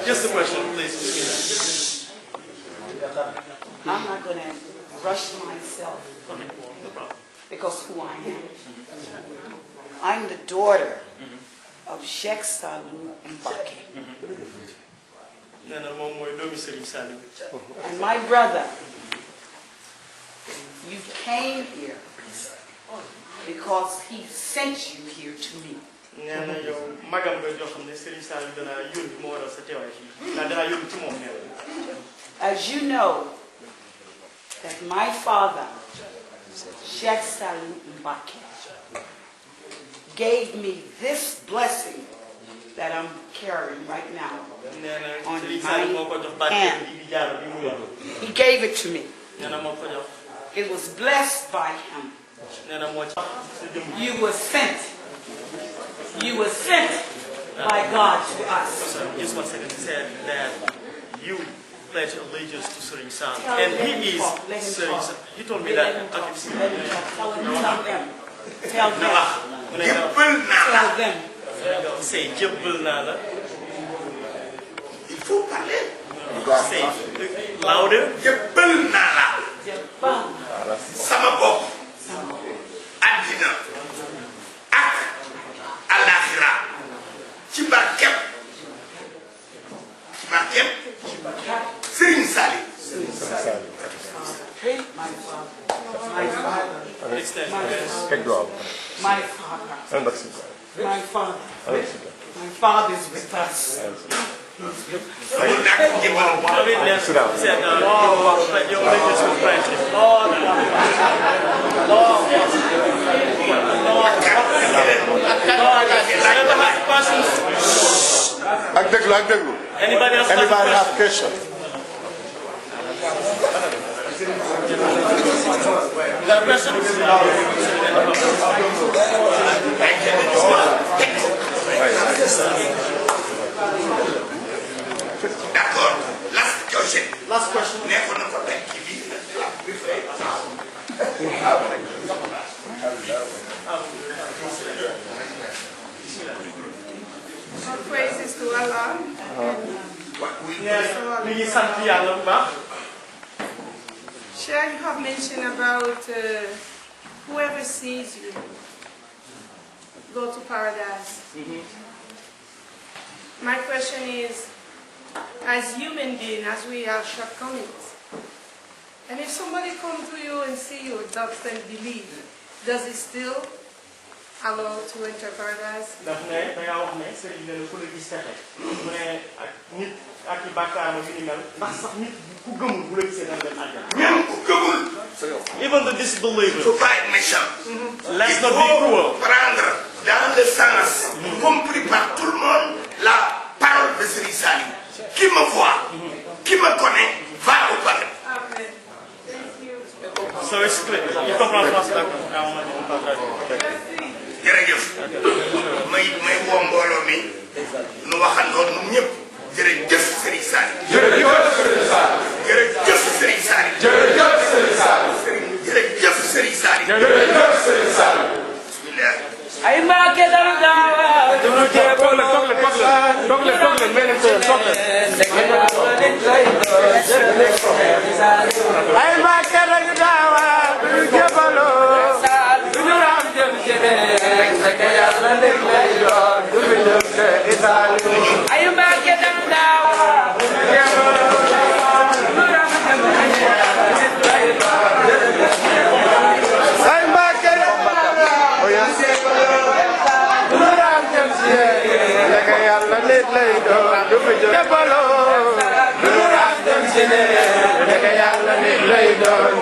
Just a question, please. I'm not going to rush myself because who I am. I'm the daughter of Cheikh Saliou Afrika Bambaataa. And my brother, you came here because he sent you here to me. As you know, that my father, Cheikh Saliou Afrika, gave me this blessing that I'm carrying right now on my hand. He gave it to me. It was blessed by him. You were sent. You were sent by God to us. Just 1 second. He said that you pledge allegiance to Serigne Saliou, and he is Serigne Saliou. He told me that. Tell them. Say jëbbal naa la. Il faut parler. Say louder. Jëbbal naa la. Sama bopp. Àddina ak alaxira ci barkeb Serigne Saliou. My father. My father. My father's with us. Anybody have question? You got a question? D'accord. Last question. Last question. All praises to Allah. Cheikh, you have mentioned about whoever sees you go to paradise. My question is, as human beings, as we have shortcomings, and if somebody comes to you and see you, doubts and believe, does it still allow to enter paradise? Even the disbelievers. Let's not be cruel. Prendre dans le sens compris par tout le monde la parole de Serigne Saliou. Qui me voit, qui me connaît, va au paradis. Amen. Thank you. So it's clear. You comprends français, jërëjëf may woo mbooloo mi nu waxandoo nu ñëpp jërëjëf Serigne Saliou. jërëjëf Serigne Saliou. jërëjëf Serigne Saliou. bismillah. ay Mbàkke dara daawa ay Mbàkke dara daawa du jébalo du ñu ram jëm jëne rek Yàlla nek lay doon du ñu jëm te Isaali ay Mbàkke dara daawa du jébalo du ram jëm jëne rek lay doon ay Mbàkke dara daawa Yàlla nit lay doon du fi jébalo du ram jëm ci ne Yàlla nit lay doon